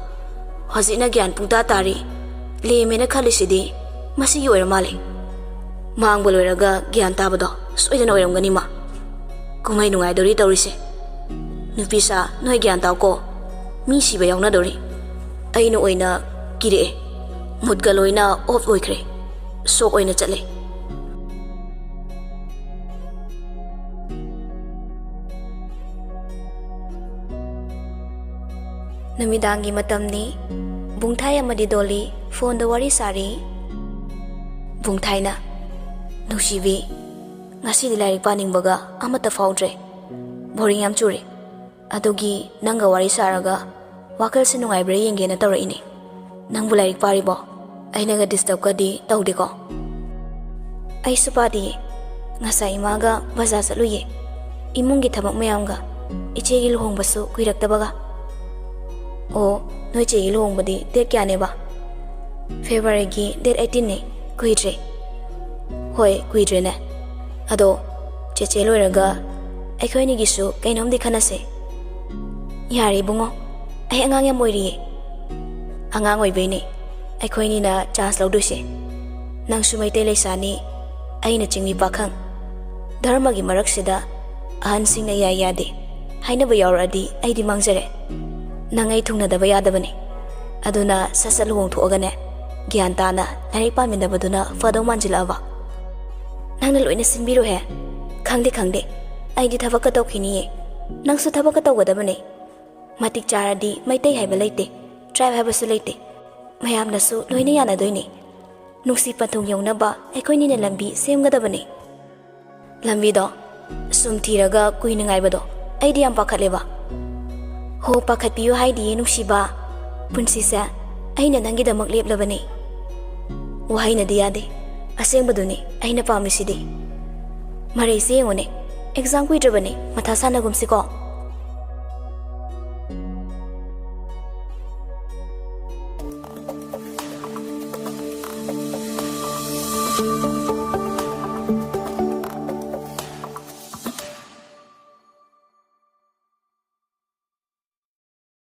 ꯍꯧꯖꯤꯛꯅ ꯒ꯭ꯌꯥꯟ ꯄꯨꯡꯇꯥ ꯇꯥꯔꯤ꯫ ꯂꯦꯝꯃꯦꯅ ꯈꯜꯂꯤꯁꯤꯗꯤ ꯃꯁꯤꯒꯤ ꯑꯣꯏꯔ ꯃꯥꯜꯂꯦ꯫ ꯃꯥꯡꯕ ꯂꯣꯏꯔꯒ ꯒ꯭ꯌꯥꯟ ꯇꯥꯕꯗꯣ ꯁꯣꯏꯗꯅ ꯑꯣꯏꯔꯝꯒꯅꯤ ꯃꯥ꯫ ꯀꯨꯝꯍꯩ ꯅꯨꯡꯉꯥꯏꯗꯧꯔꯤ ꯇꯧꯔꯤꯁꯦ꯫ ꯅꯨꯄꯤ ꯁꯥ, ꯅꯣꯏ ꯒ꯭ꯌꯥꯟ ꯇꯥꯎꯀꯣ꯫ ꯃꯤ ꯁꯤꯕ ꯌꯥꯎꯅꯗꯧꯔꯤ꯫ ꯑꯩꯅ ꯑꯣꯏꯅ ꯀꯤꯔꯛꯑꯦ꯫ Moodꯀ ꯂꯣꯏꯅ off ꯑꯣꯏꯈ꯭ꯔꯦ꯫ Shock ꯑꯣꯏꯅ ꯆꯠꯂꯦ꯫ ꯅꯨꯃꯤꯗꯥꯡꯒꯤ ꯃꯇꯝꯅꯤ꯫ ꯕꯨꯡꯊꯥꯏ ꯑꯃꯗꯤ ꯗꯣꯂꯤ ꯐꯣꯟꯗ ꯋꯥꯔꯤ ꯁꯥꯔꯤ꯫ ꯕꯨꯡꯊꯥꯏꯅ, "ꯅꯨꯡꯁꯤꯕꯤ, ꯉꯁꯤꯗꯤ ꯂꯥꯏꯔꯤꯛ ꯄꯥꯅꯤꯡꯕꯒ ꯑꯃꯠꯇ ꯐꯥꯎꯗ꯭ꯔꯦ꯫ Boring ꯌꯥꯝ ꯆꯨꯔꯦ꯫ ꯑꯗꯨꯒꯤ ꯅꯪꯒ ꯋꯥꯔꯤ ꯁꯥꯔꯒ ꯋꯥꯈꯜꯁꯦ ꯅꯨꯡꯉꯥꯏꯕ꯭ꯔꯥ ꯌꯦꯡꯒꯦꯅ ꯇꯧꯔꯛꯏꯅꯦ꯫ ꯅꯪꯕꯨ ꯂꯥꯏꯔꯤꯛ ꯄꯥꯔꯤꯕꯣ? ꯑꯩꯅꯒ disturbꯀꯗꯤ ꯇꯧꯗꯦꯀꯣ?" "ꯑꯩꯁꯨ ꯄꯥꯗꯤꯌꯦ꯫ ꯉꯁꯥꯏ ꯏꯃꯥꯒ ꯕꯖꯥꯔ ꯆꯠꯂꯨꯏꯌꯦ꯫ ꯏꯃꯨꯡꯒꯤ ꯊꯕꯛ ꯃꯌꯥꯝꯒ, ꯏꯆꯦꯒꯤ ꯂꯨꯍꯣꯡꯕꯁꯨ ꯀꯨꯏꯔꯛꯇꯕꯒ꯫ ꯑꯣ, ꯅꯣꯏ ꯆꯦꯒꯤ ꯂꯨꯍꯣꯡꯕꯗꯤ date ꯀꯌꯥꯅꯦꯕ? Februaryꯒꯤ date eighteenꯅꯦ꯫ ꯀꯨꯏꯗ꯭ꯔꯦ꯫ ꯍꯣꯏ, ꯀꯨꯏꯗ꯭ꯔꯦꯅꯦ꯫ ꯑꯗꯣ ꯆꯦꯆꯦ ꯂꯣꯏꯔꯒ ꯑꯩꯈꯣꯏꯅꯤꯒꯤꯁꯨ ꯀꯩꯅꯣꯝꯗꯤ ꯈꯟꯅꯁꯦ꯫ ꯌꯥꯔꯦ ꯏꯕꯨꯡꯉꯣ, ꯑꯩ ꯑꯉꯥꯡ ꯌꯥꯝ ꯑꯣꯏꯔꯤꯌꯦ꯫ ꯑꯉꯥꯡ ꯑꯣꯏꯕꯩꯅꯦ ꯑꯩꯈꯣꯏꯅꯤꯅ chance ꯂꯧꯗꯣꯏꯁꯦ꯫ ꯅꯪꯁꯨ ꯃꯩꯇꯩ ꯂꯩꯁꯥꯅꯤ, ꯑꯩꯅ ꯆꯤꯡꯃꯤ ꯄꯥꯈꯪ꯫ ꯙꯔꯃꯒꯤ ꯃꯔꯛꯁꯤꯗ ꯑꯍꯟꯁꯤꯡꯅ ꯌꯥꯏ ꯌꯥꯗꯦ ꯍꯥꯏꯅꯕ ꯌꯥꯎꯔꯛꯑꯗꯤ ꯑꯩꯗꯤ ꯃꯥꯡꯖꯔꯦ꯫ ꯅꯪ ꯑꯩ ꯊꯨꯡꯅꯗꯕ ꯌꯥꯗꯕꯅꯤ꯫ ꯑꯗꯨꯅ ꯁꯠ ꯁꯠ ꯂꯨꯍꯣꯡꯊꯣꯛꯑꯒꯅꯦ, ꯒ꯭ꯌꯥꯟ ꯇꯥꯅ ꯂꯥꯏꯔꯤꯛ ꯄꯥꯃꯤꯟꯅꯕꯗꯨꯅ ꯐꯗꯧ ꯃꯥꯟꯁꯤꯜꯂꯛꯑꯕ꯫ ꯅꯪꯅ ꯂꯣꯏꯅ ꯁꯤꯟꯕꯤꯔꯣꯍꯦ꯫ ꯈꯪꯗꯦ, ꯈꯪꯗꯦ, ꯑꯩꯗꯤ ꯊꯕꯛꯀ ꯇꯧꯈꯤꯅꯤꯌꯦ꯫ ꯅꯪꯁꯨ ꯊꯕꯛꯀ ꯇꯧꯒꯗꯕꯅꯦ꯫ ꯃꯇꯤꯛ ꯆꯥꯔꯗꯤ ꯃꯩꯇꯩ ꯍꯥꯏꯕ ꯂꯩꯇꯦ, tribe ꯍꯥꯏꯕꯁꯨ ꯂꯩꯇꯦ꯫ ꯃꯌꯥꯝꯅꯁꯨ ꯂꯣꯏꯅ ꯌꯥꯅꯗꯣꯏꯅꯦ꯫ ꯅꯨꯡꯁꯤ ꯄꯟꯊꯨꯡ ꯌꯧꯅꯕ ꯑꯩꯈꯣꯏꯅꯤꯅ ꯂꯝꯕꯤ ꯁꯦꯝꯒꯗꯕꯅꯦ꯫ ꯂꯝꯕꯤꯗꯣ ꯁꯨꯝ ꯊꯤꯔꯒ ꯀꯨꯏꯅ ꯉꯥꯏꯕꯗꯣ ꯑꯩꯗꯤ ꯌꯥꯝ ꯄꯥꯈꯠꯂꯦꯕ꯫ ꯍꯣ, ꯄꯥꯈꯠꯄꯤꯌꯨ ꯍꯥꯏꯗꯤꯌꯦ ꯅꯨꯡꯁꯤꯕ꯫ ꯄꯨꯟꯁꯤꯁꯦ ꯑꯩꯅ ꯅꯪꯒꯤꯗꯃꯛ ꯂꯦꯞꯂꯕꯅꯦ꯫ ꯋꯥꯍꯩꯅꯗꯤ ꯌꯥꯗꯦ, ꯑꯁꯦꯡꯕꯗꯨꯅꯤ ꯑꯩꯅ ꯄꯥꯝꯃꯤꯁꯤꯗꯤ꯫ ꯃꯔꯩꯁꯦ ꯌꯦꯡꯉꯨꯅꯦ, exam ꯀꯨꯏꯗ꯭ꯔꯕꯅꯦ, ꯃꯊꯥ ꯁꯥꯟꯅꯒꯨꯝꯁꯤꯀꯣ꯫